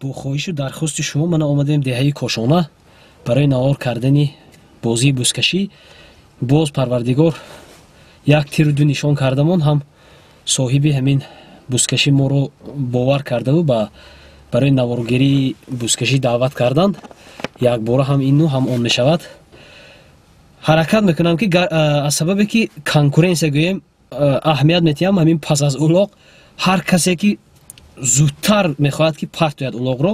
Бо хоҳишу дархости шумо мана омадем деҳаи Кошона барои навор кардани бозии бузкашӣ. Боз Парвардигор як тиру ду нишон кардамон, ҳам соҳиби ҳамин бузкашӣ моро бовар кардаву барои наворгирии бузкашӣ даъват карданд. Якбора ҳам ину ҳам он мешавад. Ҳаракат мекунам ки аз сабабе ки конкуренсия гӯем аҳамият метиҳам, ҳамин пас аз улоқ ҳар касе ки зудтар мехоҳад ки партояд улоқро,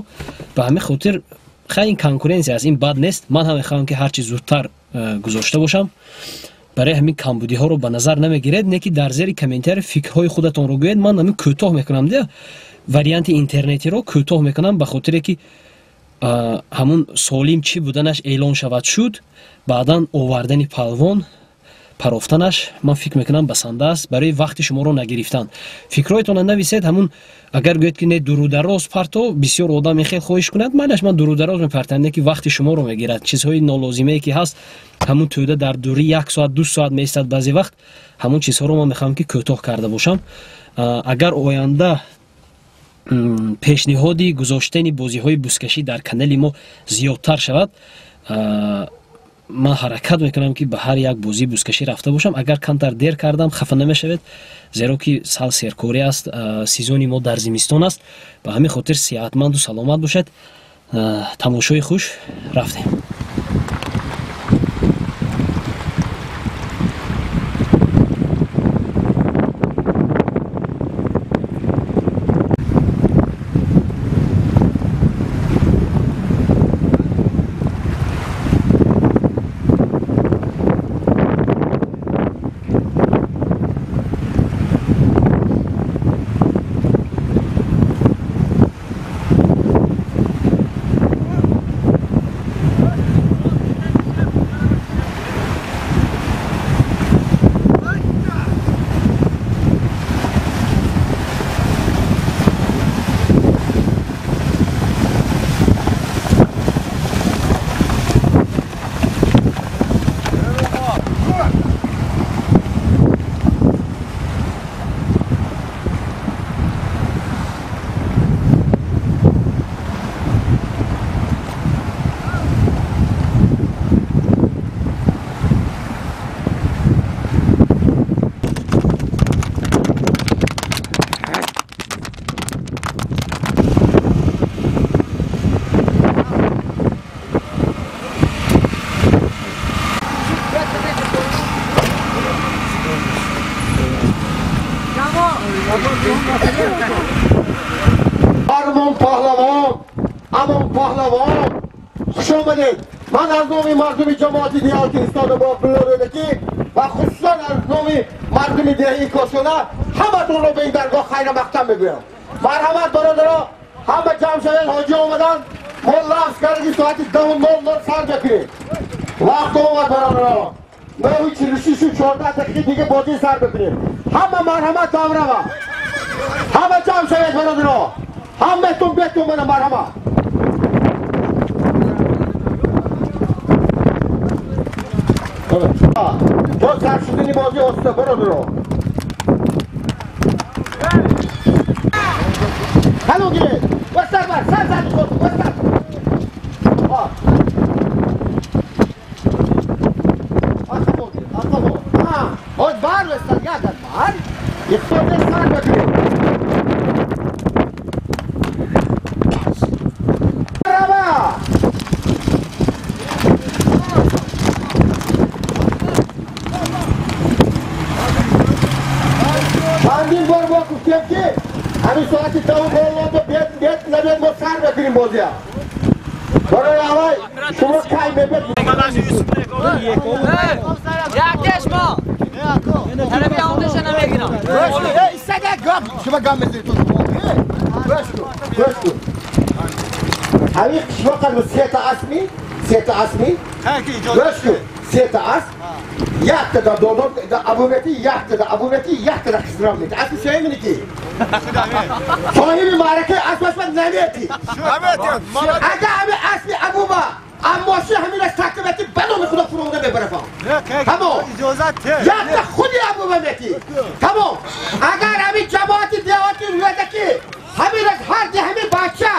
ба ҳамин хотир хай ин конкуренсия аст, ин бад нест. Ман ҳам мехоҳам ки ҳарчи зудтар гузошта бошам. Барои ҳамин камбудиҳоро ба назар намегиред, не ки дар зери комментари фикрҳои худатонро гӯед. Ман ҳамин кӯтоҳ мекунам, варианти интернетиро кӯтоҳ мекунам, ба хотире ки ҳамун солим чӣ буданаш эълон шавад шуд, баъдан овардани палвон парофтанаш ман фикр мекунам басанда аст барои вақти шуморо нагирифтан. Фикрҳоятонро нависед. Ҳамун агар гӯед ки не дурудароз парто, бисёр одам хел хоҳиш кунад, майлаш ман дурудароз мепартам, не ки вақти шуморо мегирад. Чизҳои нолозимае ки ҳаст, ҳамун тӯда дар дурӣ як соат ду соат меистад баъзе вақт, ҳамун чизҳоро ман мехоҳам ки кӯтоҳ карда бошам. Агар оянда пешниҳоди гузоштани бозиҳои бузкашӣ дар канали мо зиёдтар шавад, ман ҳаракат мекунам ки ба ҳар як бозии бузкашӣ рафта бошам. Агар камтар дер кардам, хафа намешавед, зеро ки сал серкорӣ аст, сезони мо дар зимистон аст. Ба ҳамин хотир сиҳатманду саломат бошед. Тамошои хуш. Рафтем. Армон паҳлавон, Амон паҳлавон, хуш омадед. Ман аз номи мардуми ҷамоати деҳоти Истода бо Абдулло Рӯдакӣ ва хусусан аз номи мардуми деҳаи Кошона ҳаматонро ба ин даргоҳ хайрамақтам мегӯям. Марҳамат бародаро, ҳама ҷамъ шавед, ҳоҷӣ омадан. Мо лафз кардем соати 10:00 сар бикунем. Вақт омад бародаро. 9:46 дақиқа дига бозӣ сар бикунем. Ҳама марҳамат даврава. Ҳама ҷамъ шавед бародаро. Ҳаматон бетон мана марҳамат. То сар шудани бозӣ оста бародаро. Ҳало гиред. Вастар бар, сар зад худ, вастар. Ҳоз бар вастар, якар бар. Ихтиёр сар бикунед. Чандин бор мо гуфтем ки ҳамин соати 10:00 бед набед мо сар бикунем бозия. Барои аввал шумо кай мебед? Якеш мо. Тарафи ондеша намегирам. Истага гап, шумо гап мезанед. Гӯш кун, гӯш кун. Ҳамин қишлоқ сета асми, сета асми. Гӯш кун, сета асп. Якта да додом да абумети, якта да абумети, якта да хизрам мети. Аспи соҳибиники. Соҳиби маърака аспаш ман намети. Агар ҳамин аспи абуба аммоши ҳаминаш такмети, ба номи худо фуромада мебарафам. Тамом. Якта худи абуба мети. Тамом. Агар ҳамин ҷамоати деҳоти Рӯдакӣ ҳаминаш ҳар ди ҳамин бача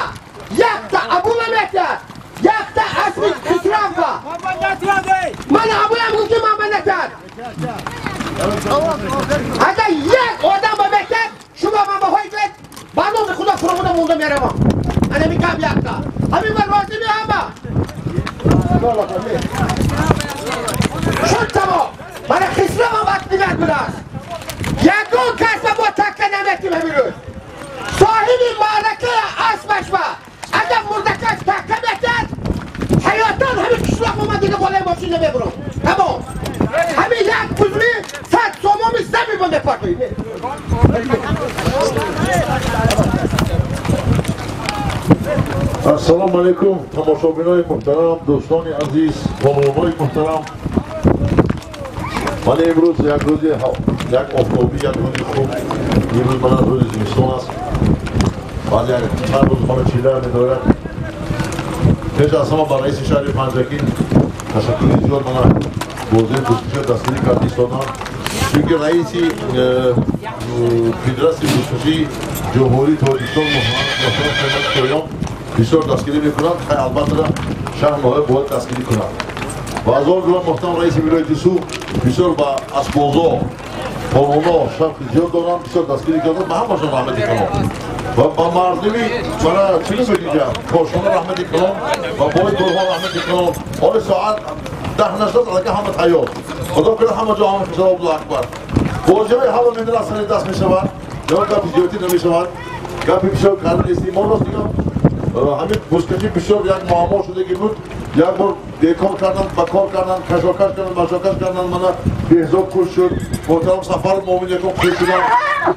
меравам. Ана ми гап якта. Ҳамин бар розӣ ҳама. Шуд тамом. Мана Хисравам вақт будааст. Ягон кас ба мо такка наметим ҳамин рӯз. Соҳиби маърака аспаш ба агар мурдакаш такка метиҳад, ҳаётан ҳамин қишлоқ омад дига болои мошин намебурам. Тамом. Ҳамин як бузми 100 сомоми замин ба мепартоем. Ассалому алайкум, тамошобинони муҳтарам, дӯстони азиз, бонувони муҳтарам. Ман имрӯз як рӯзи як офтобӣ, як рӯзи хуб. Имрӯз ман рӯзи зимистон аст. Баъд як чанд рӯз мана чила медорад. Пеш аз ҳама ба раиси шаҳри Панҷакент ташаккури зиёд мана бозии бузкаширо дастгирӣ карда истодам. Чунки раиси Федератсияи бузкашии Ҷумҳурии Тоҷикистон муҳтарам Шамил Шоён бисёр дастгирӣ мекунад. Хай, албатта шаҳр ноҳия бояд дастгирӣ кунад. Ва аз он ҷумла муҳтарам раиси вилояти Суғд бисёр ба асбозо, қонуно шавқи зиёд доранд, бисёр дастгирӣ карданд. Ба ҳамашон раҳмати калон. Ва ба мардуми мана чӣ мегӯям, Кошона раҳмати калон ва бои Бурҳон раҳмати калон. Ҳоли соат 10 нашуд, аллакай ҳама тайёр. Худо кунад ҳама ҷо ҳама хушҳол. Аллоҳу акбар. Бозиҳои ҳаво медонад аз сари даст мешавад, ё гапи зиёдтӣ намешавад, гапи бисёр карда нестем. Мо рост дигам ҳамин бузкашӣ бисёр як муаммо шудагӣ буд. Як бор бекор кардан, ба кор кардан, кашокаш кардан, машокаш кардан, мана Беҳзод куш шуд, муҳтарам Сафаров муовини якум куш шуданд,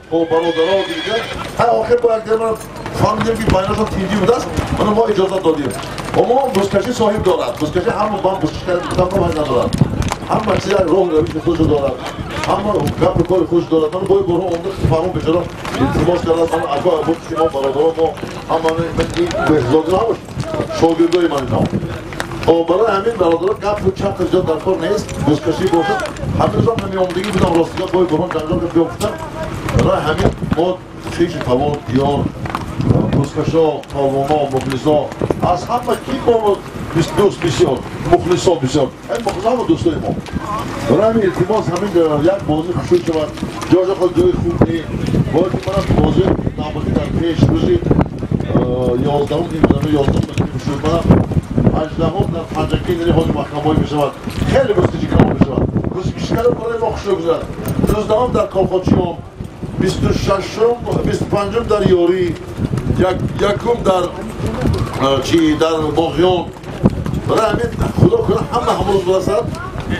хоб бародаро дигар. Ҳай охир бо якдигар мана фаҳмидем ки байнашон тинҷӣ будааст, мана мо иҷозат додем. Мо бузкашӣ соҳиб дорад, бузкашӣ ҳама бам бузкашӣ кардан ҳай надорад. Ҳама чиз як роҳ равиши худшо дорад, ҳама гапи кори худш дорад. Мана бои Бурҳон омда Фармон бечора илтимос кардааст, мана ака буд ки мо бародаро мо ҳама Беҳзодиро ҳама шогирдои ман инҳо. Барои ҳамин бародаро гапу чақр зиёд дар кор нест, бузкашӣ бошад. Ҳамин рӯзам ҳамин будам, ростига бои Бурҳон ҷанҷол кард, биёфтам. Барои ҳамин мо хеши тавон, диёр, бузкашо, палвоно, мухлисо аз ҳама ки мо дӯст бисёр, мухлисо бисёр, ҳамин мухлисо ҳама дӯстои мо. Барои ҳамин илтимос ҳамин як бозӣ хушуд шавад, ҷоша худ ҷои хуб не. Бояд ки мана бозӣ навбатӣ дар пеш рӯзи 11-ум, 11-ум шуд, мана 18-ум дар Панҷакент яъне ҳозир маҳкамаҳое мешавад, хеле бузкашӣ калон мешавад. Бузкашӣ кардан барои мо хушрӯ гузарад. 19-ум дар Колхозчиён, 26-ум, 25-ум дар Ёрӣ, якум дар чи дар Боғиён. Барои ҳамин худо кунад ҳама ҳамон рӯз расад.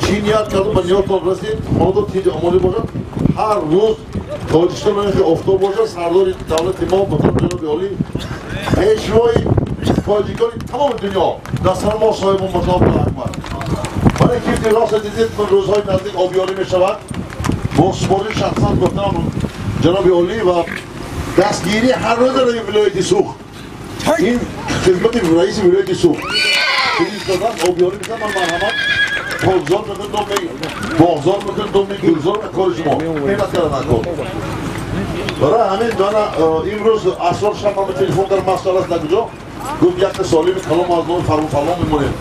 Чӣ ният кардум ба ниётон расид, хонадон тинҷ омонӣ бошад. Ҳар рӯз Тоҷикистон ки офтоб бошад, сардори давлати мо муҳтарам ҷаноби олӣ, пешвои тоҷикони тамоми дунё дар сари мо соҳибон бошад. Аллоҳу акбар. Барои кифти рост дидед, рӯзҳои наздик обёрӣ мешавад. Бо супориши шахсан муҳтарам ҷаноби олӣ ва дастгирии ҳар рӯза раиси вилояти Суғд, ин хизмати раиси вилояти Суғд обёрӣ мешавад. Ман марҳамат покзор мекунем, доми боғзор мекунем, доми гулзор кори шумо меҳнат кардан накор. Барои ҳамин мана имрӯз асрор шаб ман телефон кардам, масъала аст накуҷо, гуфт якта солими калом аз номи Фармон мемонем.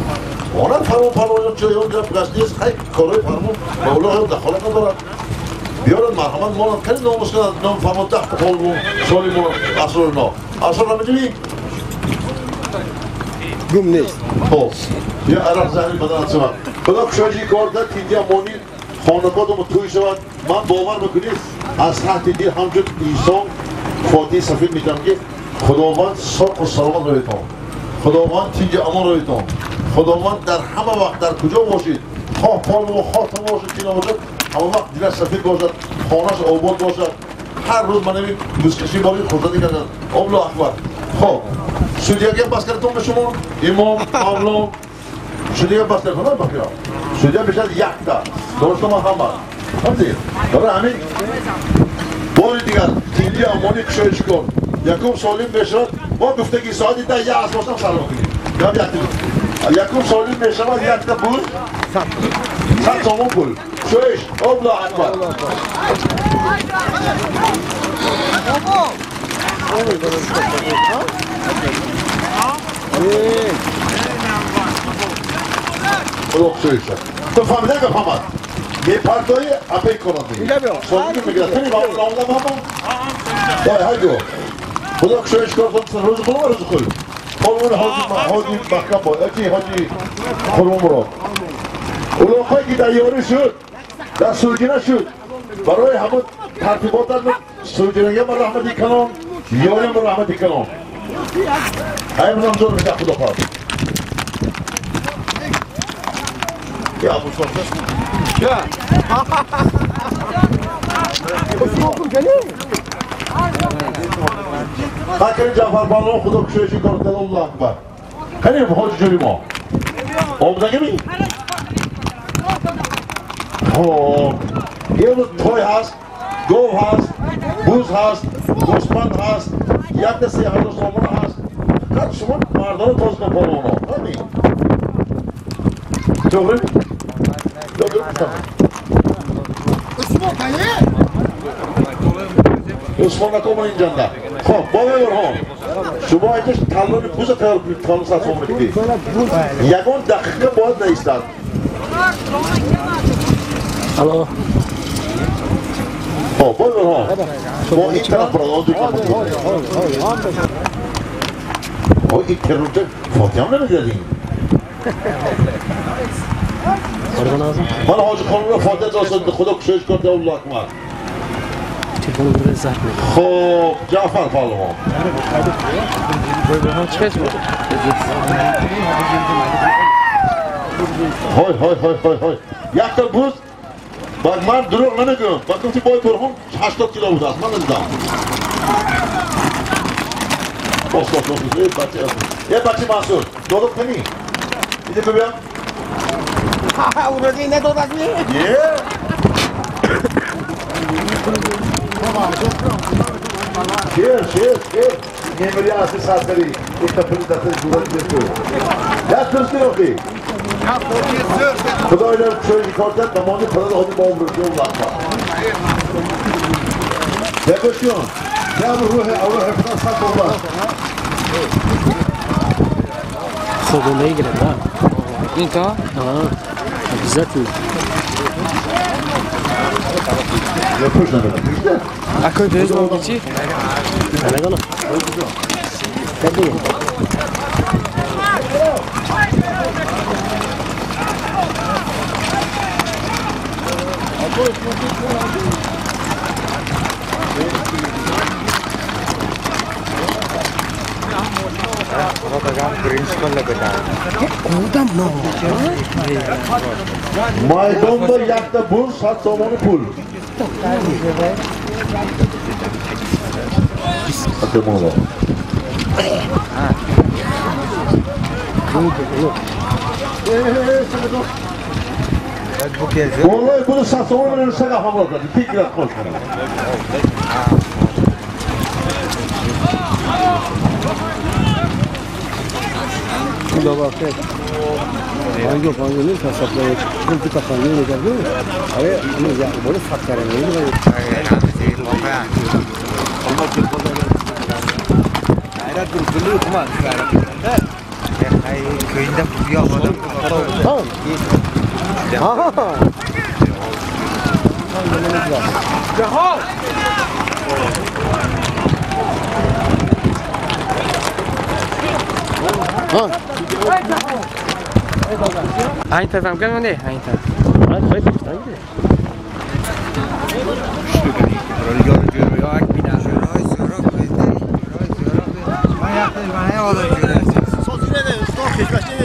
Она Фармон чо ёнҷа гашт нест, хай корҳои Фармон ба улоҳ дахолат надорад. Биёрад марҳамат монанд, кани номус кунад номи Фармон таҳти қолбу солиму асрори но. Асрор намедонӣ? Гум нест. Хоб, я арақ заҳри баданат шавад. Худо кушоиши кор кард, тинҷи амонӣ хонакотамо тӯй шавад. Ман бовар мекунед, аз таҳти дил ҳамчун инсон фотиҳи сафед метавам ки Худованд соқу саломат роятон, Худованд тинҷи амон роятон, Худованд дар ҳама вақт дар куҷо бошед, хоҳ полу хоҳ тамо бошед, ки набошад, ҳама вақт дилаш сафед бошад, хонаш обод бошад. Ҳар рӯз ман ҳамин бузкашӣ бори хурсандӣ кардам. Аллоҳу акбар. Хоб, судьяга бас кардатон ба шумо, имом, мавлон, судьяга бас кардатон ба фикрам. Судья мешавад якта, доништо ман ҳама. Фаҳмидед? Барои ҳамин бори дигар тинҷи амонӣ кушоиш кун. Якум солим мешавад, мо гуфтагӣ соати 10 як асосам сар мекунем. Гап якта. Якум солим мешавад якта пул, 100 сомон пул. Кушоиш, Аллоҳу акбар. Худо кушоиш. Ту фаҳмида гап ҳама? Мепартои апей конад. Солим мегирад. Ту меомадам ҳама? Дай, ҳайдо. Худо кушоиш кор кун, рӯзи худо рӯзи худ. Қурбон ҳоҷи ҳоҷи маҳкам бод. Ачи ҳоҷи Қурбон мурод. Улоқҳое ки дар ёрӣ шуд, дар сургина шуд. Барои ҳамон тартибот сургинага ба раҳмати калон, ёрӣ ба раҳмати калон. Ҳамин зор мешавад худо хоҳад. Я Абусом. Я. Хакри Ҷаъфар паҳлавон худо кушоиши кор кард, Аллоҳу акбар. Қани ҳоҷи ҷӯри мо? Омадагӣ ми? Хоб. Имрӯз той ҳаст, гов ҳаст, буз ҳаст, гӯсфанд ҳаст, якта 3000 сомона ҳаст. Фақат шумо мардона тоза паҳлавоно. Ҳамин. To'g'rimi? To'g'ri. Usmon aka омад инҷанда. Хоб, бобоёрҳо, шумо айтиш таллони буза тайёр кунед, таллон 100 сомона ки. Ягон дақиқа бояд наистад. Алло. Хоб, бобоёрҳо, мо ин тараф бародар ду кам. Ой, ин террорча фотиҳам намегирад ин. Ман ҳоҷи хонумро фотиҳа достам, худо кушоиш кард, Аллоҳу акбар. Хоб, Ҷаъфар паҳлавон. Ҳой, ҳой, ҳой, ҳой, ҳой. Якта буз, ба ман дурӯғ намегӯям. Ба гуфти бой Турхун 80 кило будааст. Ман надидам. Бос, бос, бос, эй бача, эй бача Мансур, додам кани? Иди бибиям. Уроди надодад ми? Не. Шер, шер, шер. Немери аси сатари. Икта пули дастари дурат бирку. Яс пурс кирофти? Худо ида кушоиши кор кард, ба мони падар ҳоҷи бо умрӯзи Аллоҳ акбар. Бегӯшиён, ям рӯҳи авруҳи худо сад борба. Худо мегирад, да? Ин то? Обязательно. Я пуш надорам. Акои берез мо чи? Намедонам. Кадом? Майдонда якта буз 100 сомони пул. Vallahi bunu 100 сомони менен сага хамлатады. Фикрат кош. Панҷо панҷо ним та саплай. Гул бита панҷо мегардем. Аре, мо як бор сат карем. Ин тараф ҳам не, ин тараф.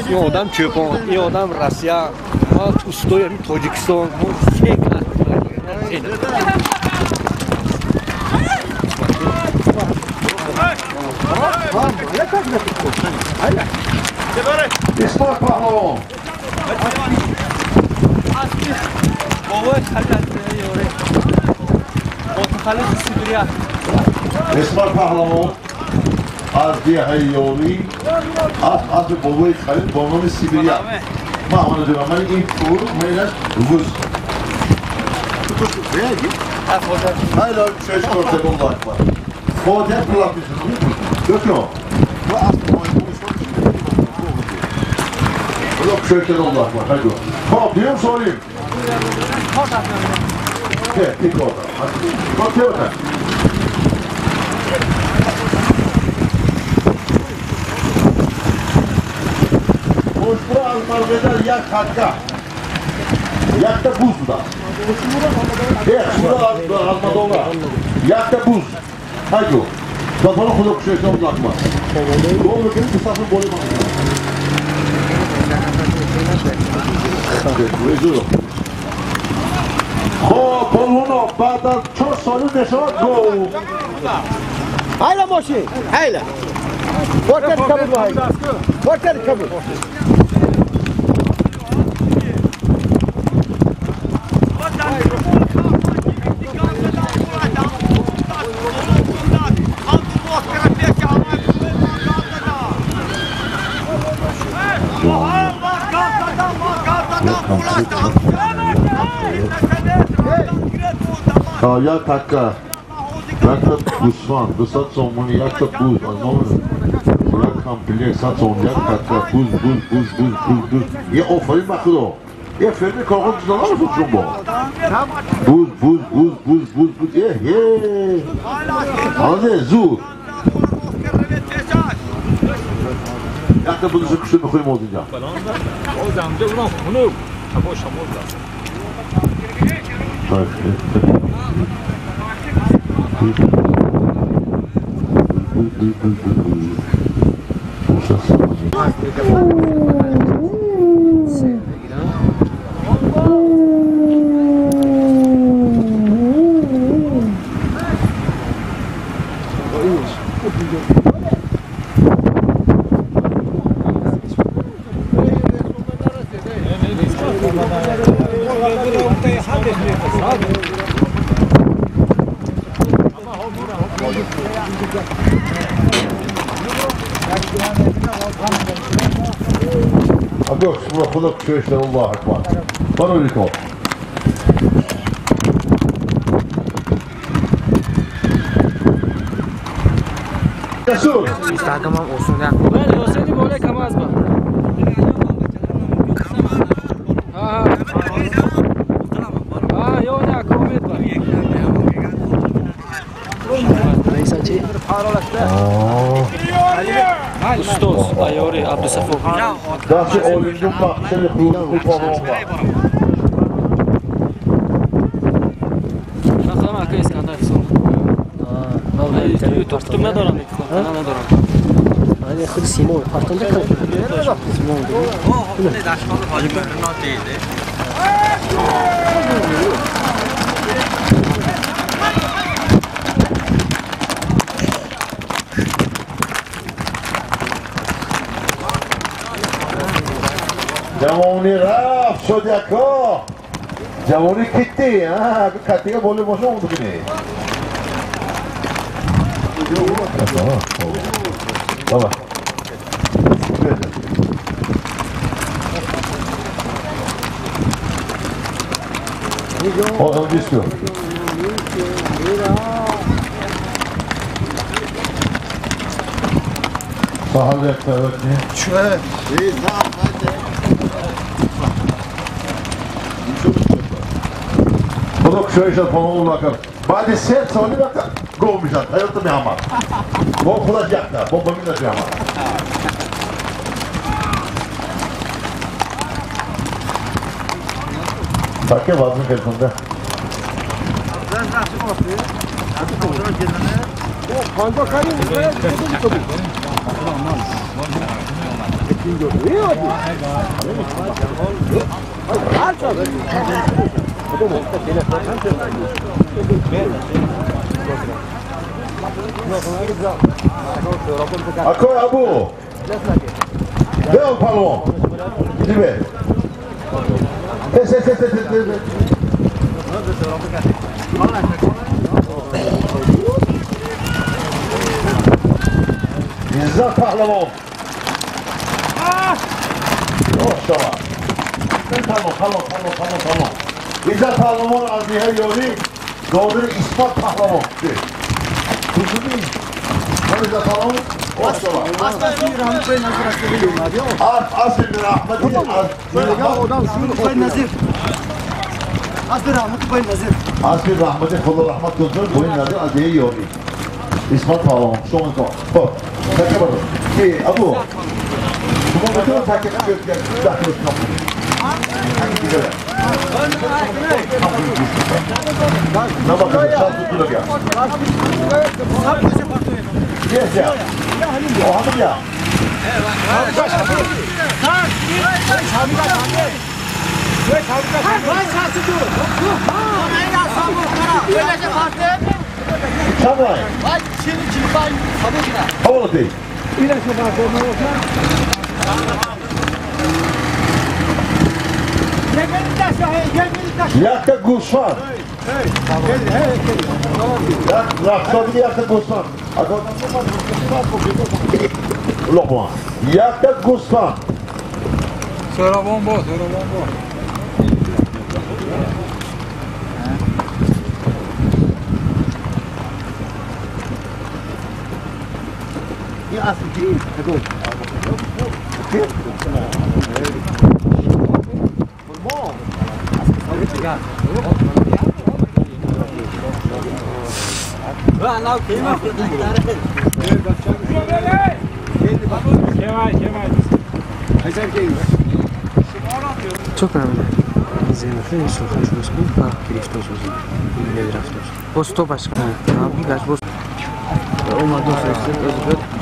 Ин одам чӯпон, ин одам Россия, ма устои ҳамин Тоҷикистон, мо се кас. Исмоил паҳлавон. Исмоил паҳлавон аз деҳаи Ёрӣ, аз бобои Халил бо номи Сибирия. Ман ҳамона дорам, ман ин пул менаш вуз. Хайла шеш корта Аллоҳу акбар. Фотиҳа пулак мешавад. Дӯкно. Бу асл Худо кушоиш кард, Аллоҳу акбар. Хайр. Хоб, дуюм солим. Ке, ти корта. Хоб, те бакан. Хушпура аз Марғедар як хатка. Якта буз буда. Хушпура аз Мадона. Якта буз. Хайду. Бафана худо кушоишам лакма. Гол мекунем, ки сафи боли ман. خب پلونا بعد از 4 سالی نشاد گل. هایلا ماشین هایلا. واتر کبود هایلا. واتر کبود. یک تکه یک تا گوسفند 200 سومونی یک تا بوز از نام یک کامپلیک 100 سومونی یک تکه بوز بوز بوز بوز بوز بوز یه آفرین به خدا یه فیلم کاغذ زدن رو خودشون با بوز بوز بوز بوز بوز بوز یه یه آنه زود یک تا بوزش کشته میخوریم از اینجا خدا کشوش الله اکبر برو کن جسور Ustoz Ayori Abdusafov. Дасти Олимҷон бахшили хуб Ман худам ака Искандар ҳисоб. Ютуб надорам, канал надорам. Ани худ Симо партонда кан. Симо. جوانی رفت شد یکا جوانی کتی ها کتی بالا باشه اون بکنی بابا آقا بیسکو سهل یک ترکنی چه؟ خدا کشایش از پامان اون بعد 3 سالی وقت گم میشد حیات میامد با خودش یک نه با بمینش میامد تاکه وزن خیلی اكو ابو بيو بالون جيبه سي سي سي سي عزت پهلوان پهلوان پهلوان پهلوان عزت پهلوان از نیه یاری قادر اثبات پهلوان کجایی؟ عزت پهلوان اسب رحمتی خدا رحمت کنه با این نظر از یه یاری اسمت پهلوان شما کن خب تکه بردار که ابو Шумо таки Якта гӯсфанд. Якта гӯсфанд. Лоқмон. Якта гӯсфанд. Сарабон бо, сарабон бо. این اصلی کی؟ Чӣ кунам? Зенафи сурхаш рӯз буд, гирифта созӣ. Мерафтос. Боз то баш. Гаш боз. Омад дӯст.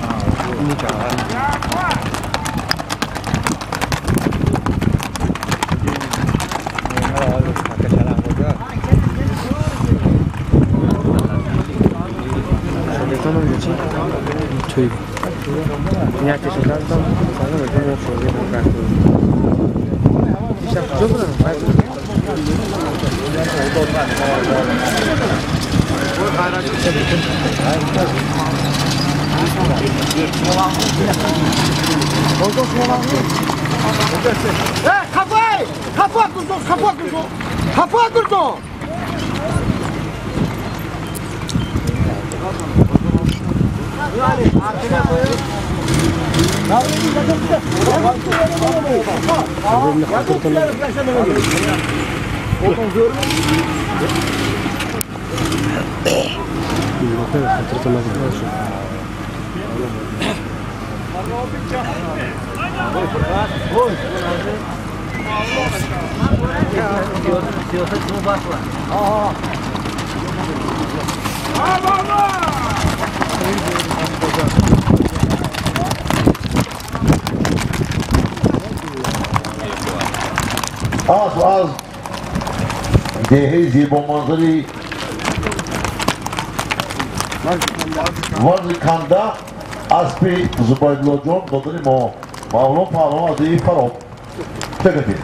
Аз деҳаи зебоманзари варзи канда аспи Зубайдуллоҷон додани мо Мавлон паҳлавон аз деҳаи Фароб. Ча гапи?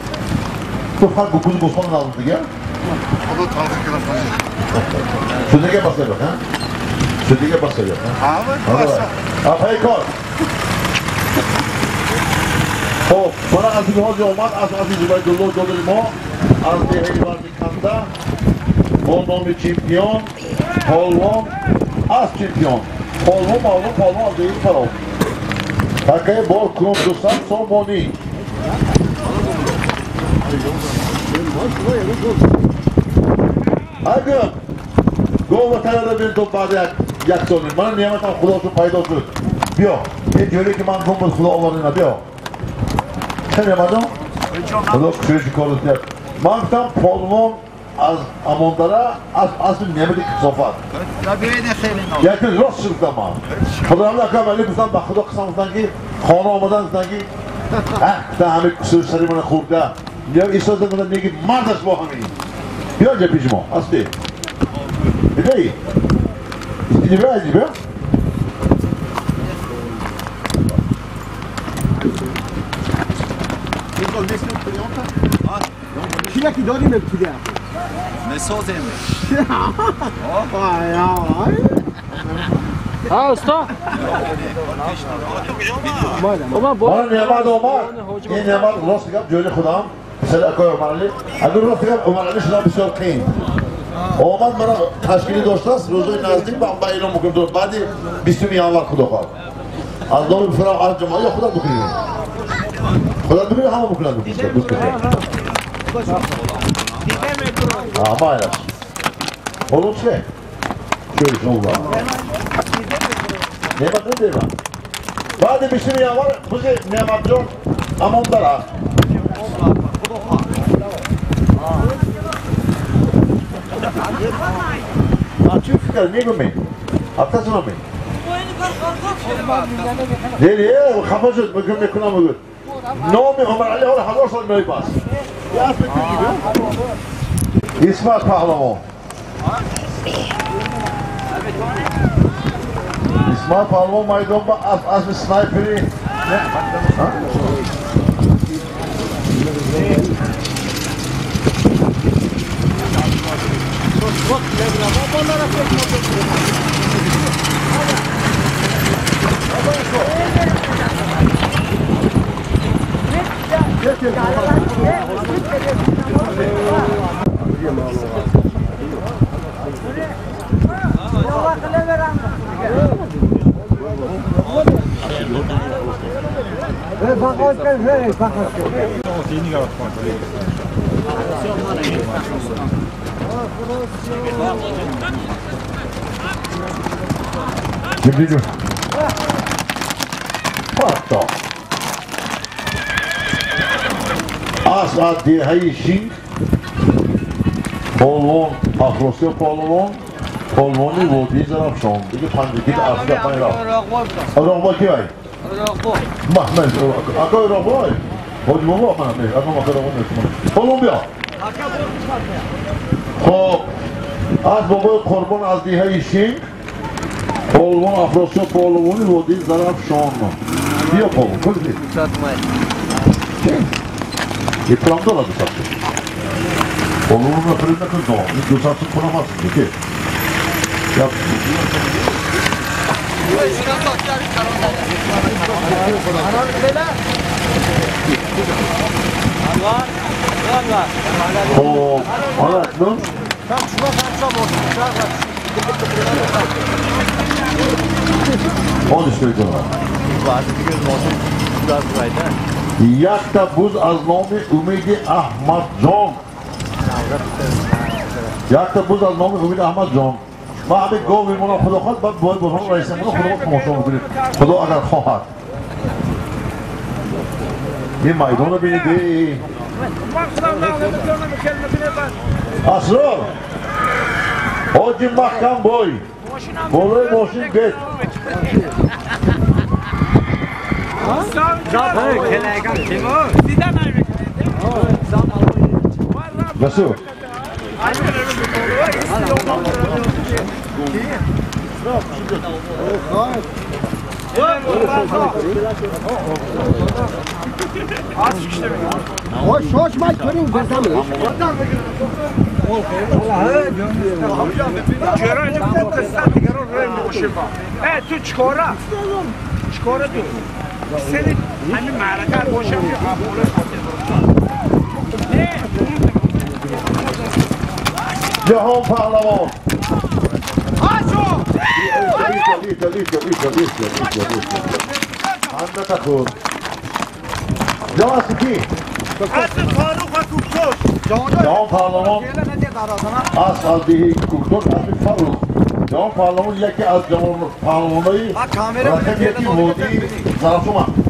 Ту фақат гӯзи гӯсфанд назм дига? Шудига басабиқ, ҳа? Шудига басабиқ, ҳа? Пайкор! Хоб, мана аз ҳозир омад аз Зубайдулло додани мо аз деҳаи варзи канда бо номи чемпион полвон аз чемпион полвон Мавлон паҳлавон аз деҳаи Фароб. Такаи бор кун 200 сомонӣ. Агар гова тайёра бинтон баъд як соли ман неъматам Худо шуд пайдо шуд. Биё, ин ҷоре ки ман гум буд Худо овард биё. Ча неъматам? Худо кушоиши кор дод. Ман гуфтам полвон аз Амондара аз асли неъмати кисофат. Яке рост шуд гуфтам ман. Худо акам али гуфтам ба Худо қасам гуфтам ки хона омадан гуфтам ки гуфтам ҳамин кусур сари мана хӯрда. Я исоза гуфтам неги мардаш бо ҳамин. Биё инҷа пеши мо, асли. Биёи. Биё, биё. Чилаки дорим ибтида. Месозем. А, усто? Ман неъмат омад. Ин неъмат рост гап ҷони худам. Писари акои Умарали. Агар рост гап Умарали шудам бисёр қиин. Омад мана ташкилӣ доштааст, рӯзои наздик ба эълон мекунем. Баъди 20 январ худо хоҳад. Аз номи писарам аз ҷамоа ё худам бикунем. Худам бикунем, ҳама бикунанд. Майраш. Ҳоло чӣ? Чӯй, Неъмат надема. Баъди 20 январ хузи Неъматҷон Амон дара. Чӣ фикр мегӯм? Афтасонам. Не, не, хафа шуд, мегӯм мекунам мегӯ. Номи Умаралӣ ҳоло 1000 сол меояд. Исмат Паҳлавон. Исмат Паҳлавон майдон ба асби снайпери. Fatto. Аз деҳаи Шинг полвон Афросиёб Паҳлавон полвони водии Зарафшон. Дига панҷакид асда панҷ рафт. Роғбой ки вай? Ман акои Роғбой? Ҳоҷи бобо ман акам ака Роғбой мешумам. Полвон биё. Хоб аз бобои Қурбон аз деҳаи Шинг полвон Афросиёб Паҳлавони водии Зарафшон. Биё полвон, куҷо? Эҳтиром дорад 200 сум. Полвонро фиреб накун, ин 200 сум пулам ҳаст ки. Хоб, ҳоло акнун ҳодис мекунам. Якта буз аз номи Умиди Аҳмадҷон. Якта буз аз номи Умиди Аҳмадҷон. Ма ҳамин гови мона худо хоҳад, баъд бояд бозон раисамона худо тамошо мекунем. Худо агар хоҳад. Ин майдонро бинед. Асрор! Ҳоҷи Маҳкам бой! Болои мошин бед! Расул. Ҷаҳон Паҳлавон. Ҷаҳон Паҳлавон аз деҳаи Кӯктош асли Фаррух. Ҷаҳон Паҳлавон яке аз паҳлавонои рақами водии Зарафшон аст.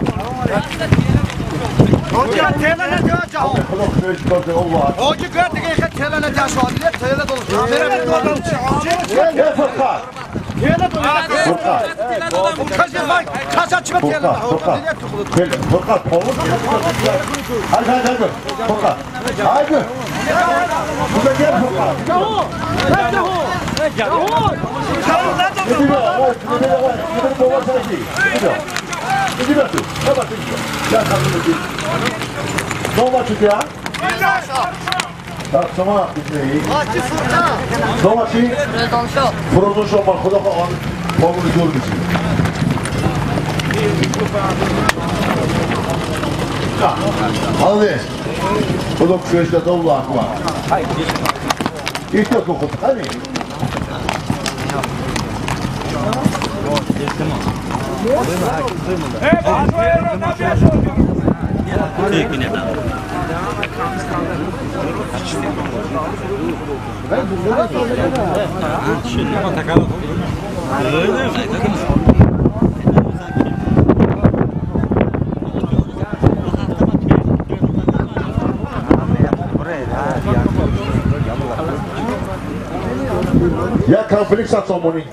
Як конфликт 100 сомонӣ.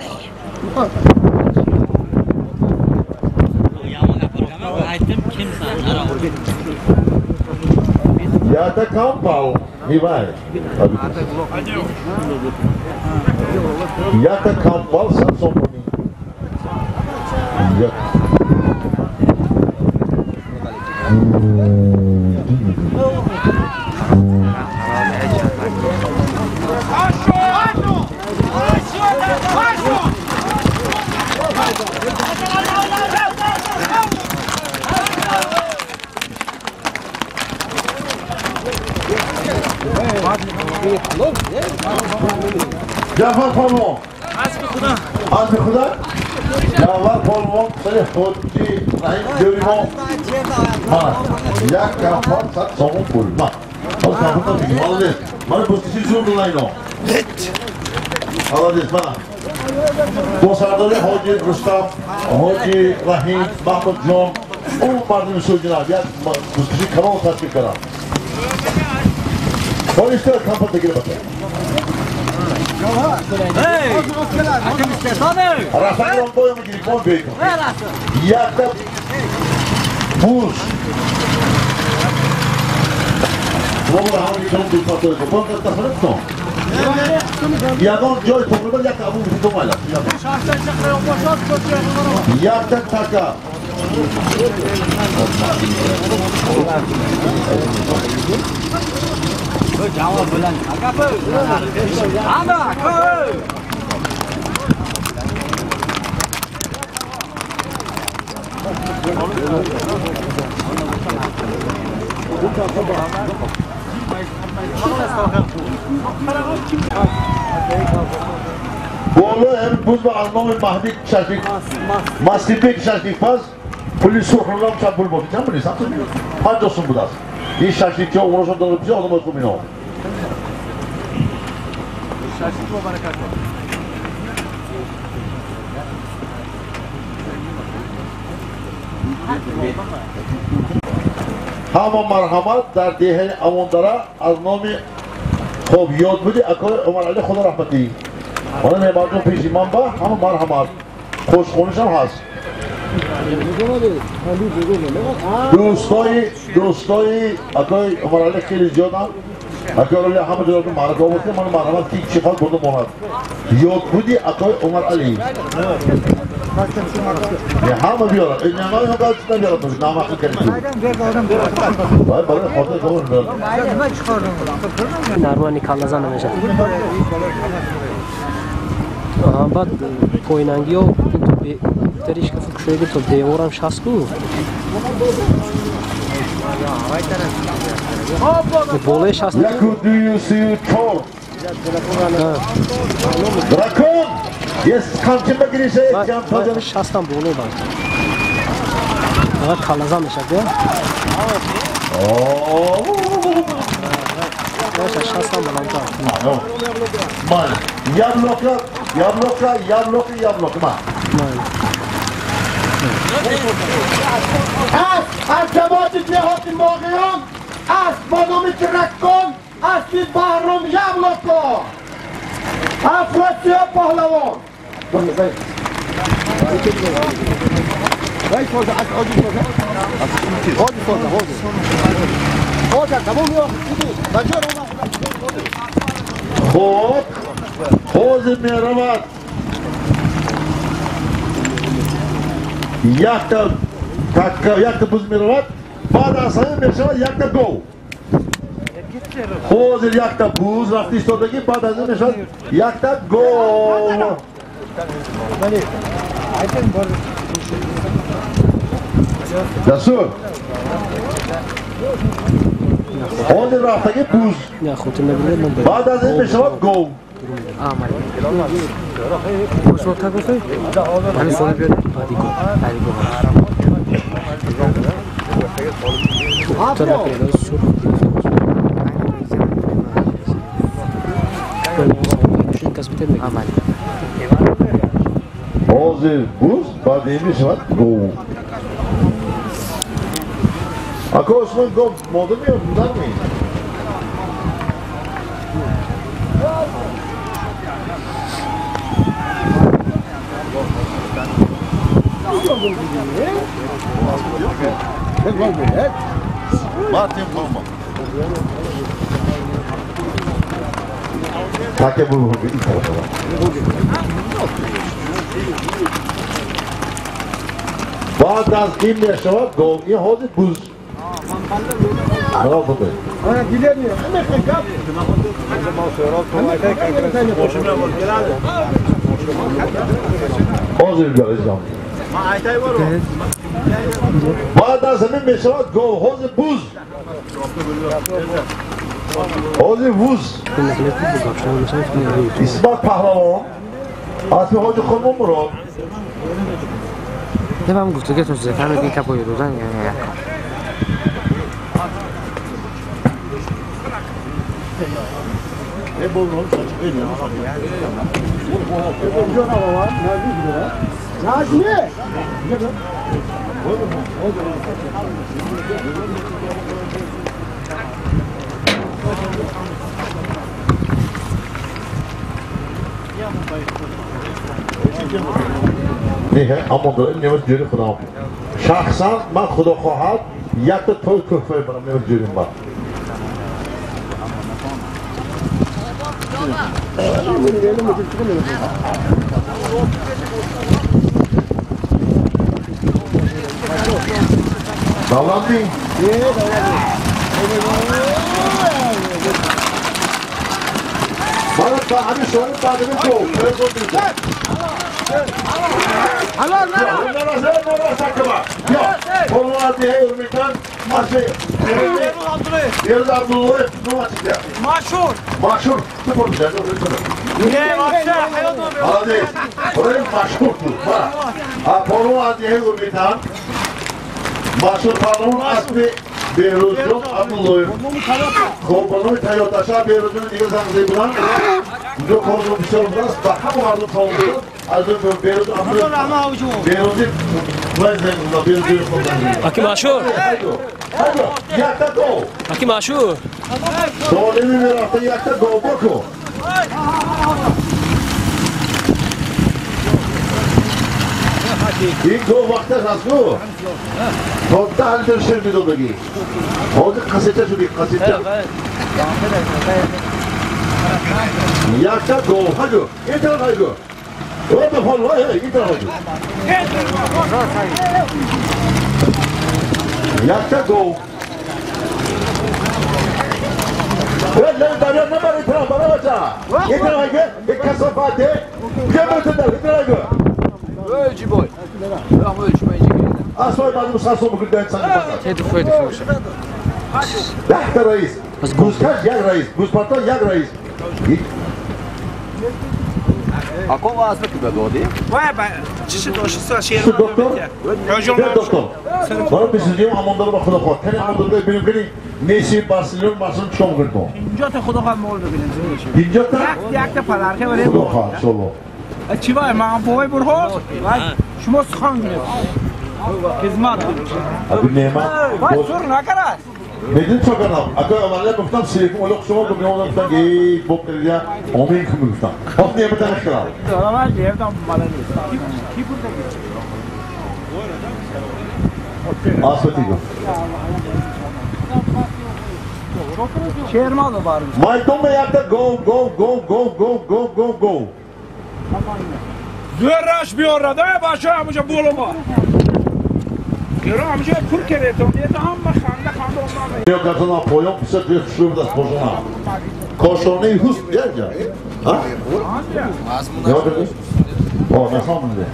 Якта кампал мивай. Якта кампал 100 сомонӣ. Як. جعفر پالوان اسب خدا جعفر پالوان سر حجی رحیم جوریمان یک کفار 100 سومون پول ما حالا کفار تا بگیم حالا نیست من بزکشی زور دادن اینا حالا نیست من با سرداری حاجی رستم حاجی رحیم محمود جان اون مردم سوجناب یک بزکشی کلان تشکیل کردن حالا ایستر کمپا تگیره بکر رفتن باید میگیری کن بیکن یک تا بوز شما برو همون یکم دو تا تو کن تا فرق کن یگان جای تقریبا یک ابو بودی تو مایل یک تا تکا بالا هم بوز با نام مهدی ششلیک مستیبک ششلیک پز پولی سرخ رو هم چند پول بود چند پول نیست 50 سوم بود است این ششلیک ها اوناشون داره بسیار آدم از خوب اینا همه مرحمت در دهه اماندره از نام خب یاد بودی اکای عمر علی خدا رحمتی حالا نعمت جان پیش من با همه مرحمت خوشخونش هم هست دوستای اکای عمر علی خیلی زیاد هم اکای علی همه جا معرکه آورد که من مرحمت کی چه خواهد برده ماند یاد بودی اکای عمر علی همه بیارن این نمای هم باید نمیارن باشه نام اخی کردی باید برای خاطر کار بیارن نرمانی کالازان نمیشه баъд поинангиҳо дари шкафу кушоида то деворам шастку болои шаст 1 2 3 4 дракон Yes, қамчин бигириша як шастам боло бад фақат калазан мешад шастам баландтар ман яблоко яблоко яблоко яблоко ман аз ҷамоати деҳоти Моғиён аз ба номи Дракон асли Баҳром Яблоко Афросиёб паҳлавон خب ҳозир меравад якта буз меравад баъд аз ҳамин мешавад якта гов ҳозир якта буз рафти истодагӣ баъд аз ин мешавад якта гов Ҷасур ҳозир рафтагӣ буз баъд аз ин мешавад гов ҳозир буз баъд ин мешавад гов Ако Осмон гов мода меёд намеёд Таке бу ин тарафа. Баъд аз ин мешавад гол. Ин ҳозир буз. Ҳозир биёризам. Баъд аз ҳамин мешавад гол. Ҳозир буз. Ҳозир вуз. Исмат паҳлавон. Асми ҳоҷи Қурбон Мурод. Не, вам гуфтагиатон чизе фаҳмед ин капои рӯзан як. Не, аммо немат ҷӯри худам. Шахсан ман худо хоҳад якта той тӯҳфа мебарам немат ҷӯрим ба. Давлатӣ? Мана ба ҳамин соли баъдами гол. Машур. Машур паҳлавон асби Беҳрӯзҷон Абдуллоев. Хоб ба номи Тайёрташа Беҳрӯзҷони дигар зангзай буданд. Унҷо корзо бисёр будааст, ба ҳама мардум салом буданд. Аз Беҳрӯз Беҳрӯзи Аки Машур. Якта гол. Аки Машур. Долими мерафта якта гол боку. Ин гол вақташ аст ку. То 10 литр шир медодагӣ. Ҳозир қасеча шуди, қасеча. Якта гол. Ҳаҷу, ин тараф ҳаҷу. О, фол, ин тараф ҳаҷу. Якта гол. Дарё набар ин тараф, бара бача. Ин тараф ҳаҷу, ин касофате. Ҷамъ ин тараф ҳаҷу. Ölçü boy. Tamam ölçü boy. Асой баъд мусасо букун сан. Че ду фоида шуша. 10 раис. Гузкаш як раис, гузпарто як раис. Ако вас ки додӣ? Вай ба чӣ дошт шер. Доктор. Доктор. Баро бисудим амондар ба худо хоҳад. Кани амондар бинем кани Месси Барселона масалан чом кардо. Инҷо та худо хоҳад мол бибинем. Инҷо та як та палархе вале. Худо хоҳад иншоаллоҳ. Чӣ вай ман бовай бурҳо? Вай шумо сухан гиред. Хизмат. Аби неъмат. Вай сур накарад. Медин чо кардам? Акай аввалия гуфтам сирекум оло шумо гуфтам гуфтам эй боб кардия омин кун гуфтам. Ҳоф неъмат накардам. Ман гирифтам мала нест. Ки бурда? Асоти гуфт. Шермадо барм. Майдон якта гол гол гол гол гол гол гол гол. Зӯраш биёрад, ай бача ҳамуҷа болома. Ёро ҳамуҷа пур керетон, ета ҳама ханда ханда омада. Ё картона поён писар ҷои хушрӯ будаст кошона. Кошонаи ҳусн яҷа. Ҳа? Ё кардӣ? О, нахомде.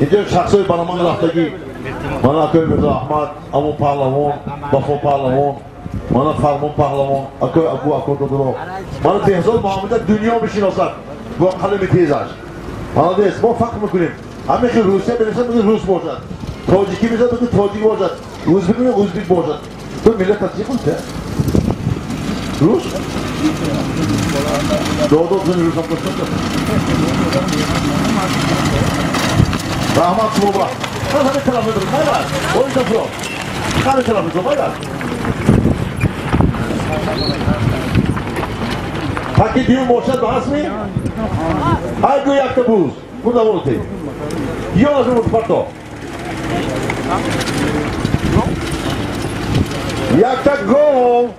Инҷо шахсои бароман рафтагӣ. Мана акои Мирзо Аҳмад, Аму паҳлавон, Бафо паҳлавон, мана Фармон паҳлавон, акои Абу Ако Додуро. Мана Беҳзод Муҳаммада дунё мешиносад бо қалами тезаш. Молодец, мо фахр мекунем. Ҳамин хел Русия менависад, мегӯяд рус бошад. Тоҷикӣ мешавад, мегӯяд тоҷик бошад. Ӯзбек мегӯяд ӯзбек бошад. Ту миллат чӣ хунта? Рус? Додо зани русам бошад. Раҳмат шумо ба. Ҳамин тараф медорад, майрад. Ои дафро. Ҳамин тараф медорад, майрад. Таки дил бошад ба ҳастми? Ҳайгӯ якта буз. Куда волти? Ёлашон парто. Якта гол.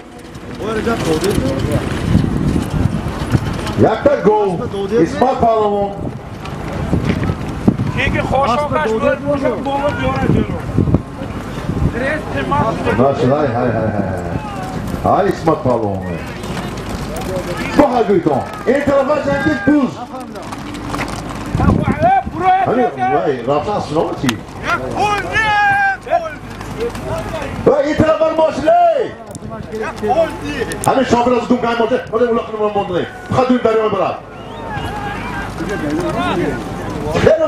Якта гол. Исмат паҳлавон. Ки хошокаш буд, боло биёрад ҷило. Ҳай ҳай ҳай ҳай. Исмат паҳлавон. Бо ҳагӯйтон. Ин тарафа ҷангид буз. Рафтан синоати. Ин тарафа мошиле. Ҳамин шофир аз гум гай моше. Ҳоли улоқини мо мондане. Фақат дуй дарёй барад. Хеле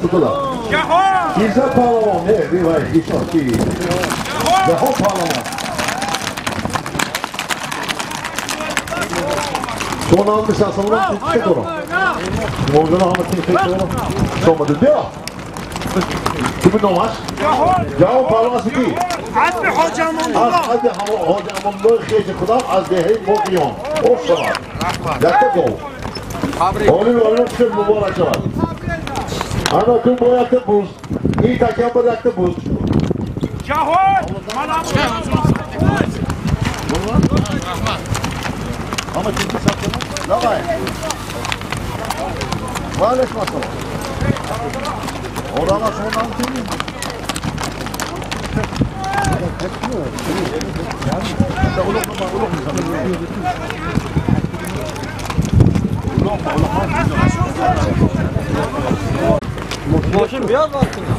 дутода. Исмат паҳлавон. Не, вай, Исмат ки. Ҷаҳон паҳлавон. Шумо нам мешиносам, чӣ дорам? Мавзуна ҳама чӣ дорам? Шумо дидя? Чӣ номаш? Ҷаҳон паҳлавон аст ки? Аз ҳоҷи Амонулло. Аз ҳоҷи Амонулло хеши худам аз деҳаи Моқиён. Оф шавад. Якта гол. Олим олим шуд муборак шавад. Ана кун бо якта буз. Ин такям бо якта буз. Ҷаҳон! Манам. Ама чӣ сабт Давай. Валейкум ассалом. Орама шумо нам тими? Мошин биёд вақтина.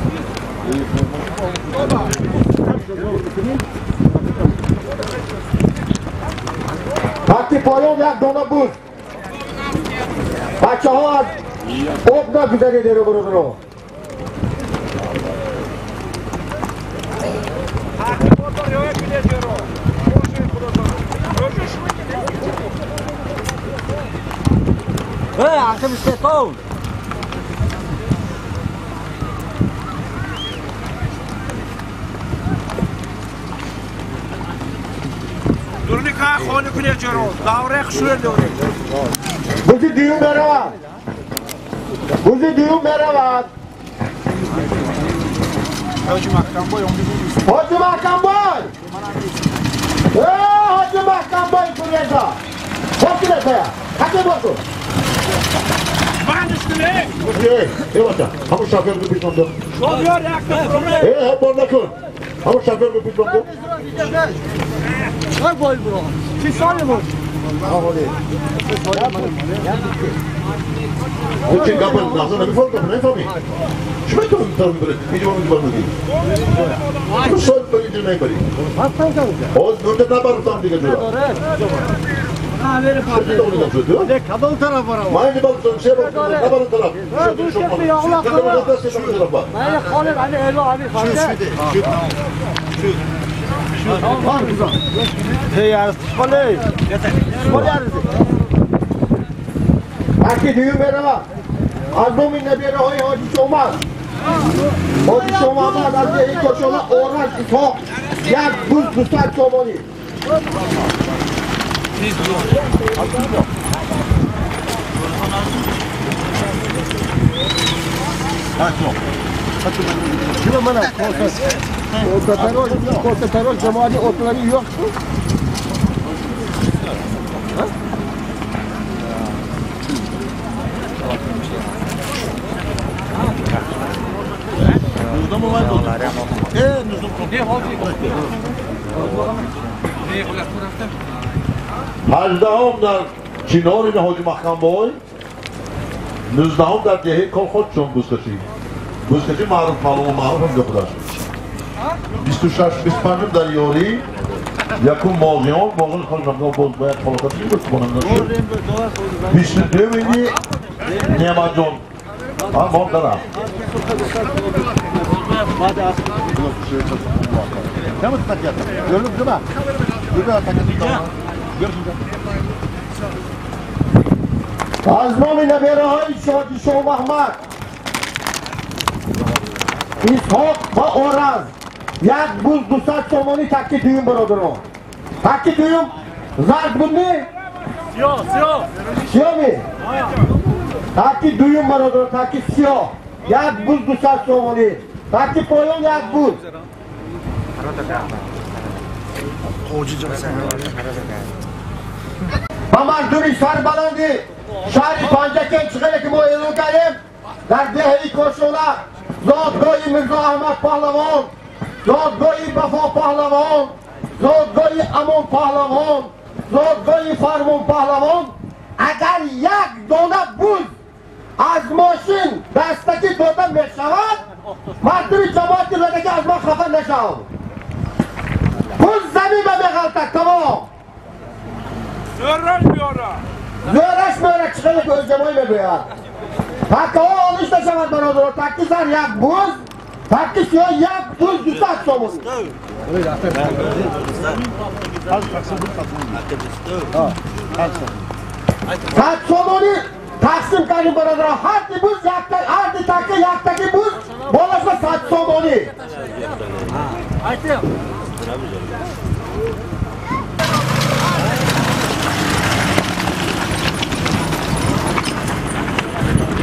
Хатти поён як дона буз. Бачаҳо аз об нагузаред рӯбарӯ. Бузи дуюм меравад. Бузи дуюм меравад. Ҳоҷи Маҳкамбой. Ҳоҷи Маҳкамбой! Ҳоҷи Маҳкамбой куреза! Ҳоҷи Ҳаки босу! Бандиш кунӣ! Эй, бача, ҳамон шофёр бипичон до. Шофёр якта проблем. Эй, бор накун. Ҳамон шофёр бипичон до. Чӣ бой бро? Чӣ соли буд? Чӣ гап лаҳза намефаҳмам, гап намефаҳмӣ. Чӣ метавонӣ тараф мебарӣ? Инҷо мебарӣ мегӣ. Ту сол бари инҷо намебарӣ. Ҳоз нунда набарутам дига ҷура. Кадом тараф барам? Ман инҷо барутам, се барутам, набарут тараф. Ман холид ами эло ами фарда. Вақти дуюм меравад. Аз номи набераҳои ҳоҷи Шомад. Ҳоҷи Шомамад аз деҳи Кошона Ораш Исҳоқ як буз 200 сомонӣ. Kosa cemaati otları yok. Ҳаждаҳум дар чинори ҳоҷи Маҳкамбой, 19-ум дар деҳаи Колхозчон бузкашӣ. Бузкашӣ маъруф, маълуму маъруф ҳам худаш. 26, 25 дар ёрӣ, якум моғиён, моғиён хоҷи боз бояд холокатӣ буд, хонам нашуд. 22-ми Неъматҷон. А, мон дарам. Аз номи набераҳои ҳоҷи Шомаҳмад Исҳоқ ва Ораз як буз 200 сомонӣ такки дуюм бародарон. Такки дуюм зард буд не? Сиёҳ, сиёҳ. Сиёҳ ми? Такки дуюм бародарон, такки сиёҳ. Як буз 200 сомонӣ. Таки поён як буз. Ба мардуми сарбаланди шаҳри Панҷакент чиқаре ки мо эълон кардем, дар деҳаи Кошона зодгоҳи Мирзо Аҳмад Паҳлавон, зодгоҳи Вафо Паҳлавон, зодгоҳи Амон Паҳлавон, зодгоҳи Фармон Паҳлавон, агар як дона буз аз мошин дастакӣ дода мешавад, мардуми ҷамоати Рӯдакӣ аз ман хафа нашаванд. Буз замин ба меғалтад, тамом. Зӯраш биёра. Зӯраш биёра, чӣ хеле ҷамоӣ мегӯяд. Таккаҳо олиш нашавад, бародаро. Такки сар як буз, такки сиёҳ як буз 200 сомонӣ. 100 сомонӣ тақсим кардем, бародаро. Ҳарди буз ҳарди такка яктаки буз болашба 100 сомонӣ.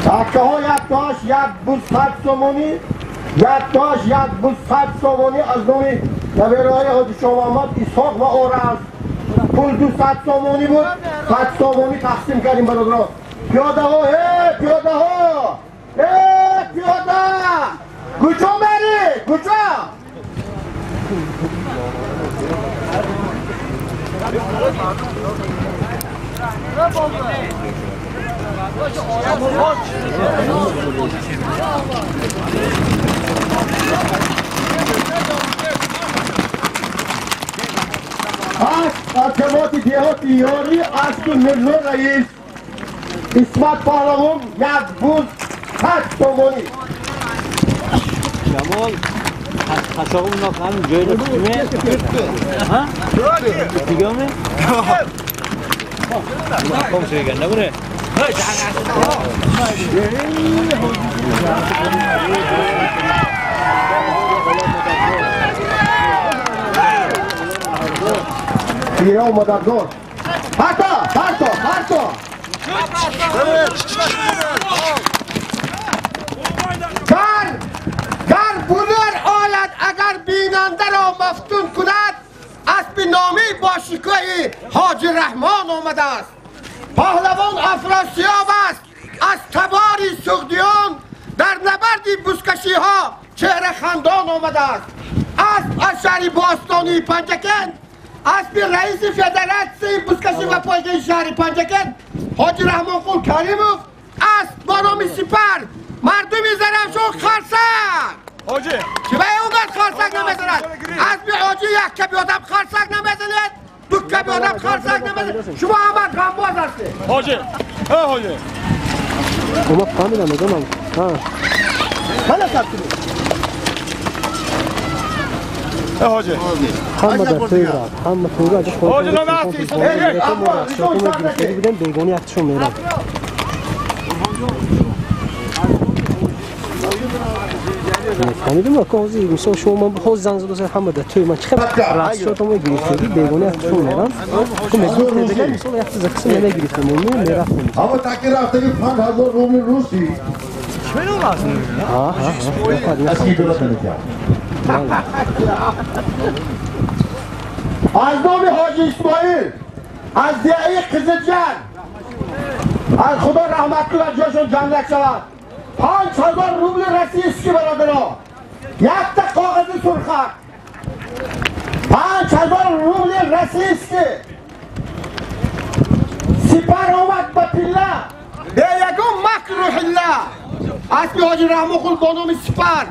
Таккаҳо яктоаш як буз 100 сомонӣ, яктоаш як буз 100 сомонӣ аз номи набераҳои Ҳоҷи Шоҳмуҳаммад Исҳоқ ва Ораз. Пул 200 сомонӣ буд, 100 сомонӣ тақсим кардем, бародаро. Пиёдаҳо, э пиёдаҳо, э пиёда, куҷо мерӣ? Куҷо? Аз ҳакамоти деҳоти Ёрӣ Асту Мирзо раис Исмат Паҳлавон як буз 100 сомонӣ. Ҷамол қашоғим ҳам ҷойда tutme. Ha? Tutigami? Kom so'yganda buni. Пиров мададгор. Парто, парто, парто. Гар булар ояд, агар бинандаро мафтун кунад, аспи номӣ бо шикоҳи Ҳоҷи Раҳмон омадааст. Паҳлавон Афросиёб аст, аз табори суғдиён, дар набарди бузкашиҳо чеҳрахандон омадааст. Асп аз шаҳри бостонии Панҷакент, аспи раиси федератсияи бузкашӣ ва пойгаи шаҳри Панҷакент Ҳоҷи Раҳмонқул Каримов, асп бо номи Сипар. Мардуми Зарафшон харсак! Ҳоҷи! Ки ба онқадр харсак намезанад? Аспи ҳоҷи як каби одам харсак намезанад, ду каби одам харсак намезанад. Шумо ҳама ғамбоз ҳастед. Ҳоҷи! Ҳоҷи! Омад фаҳмидам, медонам. Мана сабтими. Ҳоҷи! Ҳама дар тӯй рафт, ҳама тӯй рафт. Ҳоҷи номаҳсти! Будем бегони якташон меравд. Фаҳмидам, ака, ҳозир мисол шумо ман ҳозир занг задам, ҳама дар тӯй ман чӣ хел рақсшотамо гирифтагӣ, бегони якташон мерам. Мисол якта закиса намегирифтам, мерафтам. Ҳама таки рафтаги 5000 рубли русӣ. Аз номи Ҳоҷи Исмоил, аз деҳаи Қизилҷар, аз Худо раҳмат кунад, ҷошон ҷаннат шавад, 5000 рубли российский, бародаро. Якта коғази сурхак. 5000 рубли российский. Сипар омад ба пилла, бе ягон макру ҳилла. Аспи Ҳоҷи Раҳмонқул бо номи Сипар.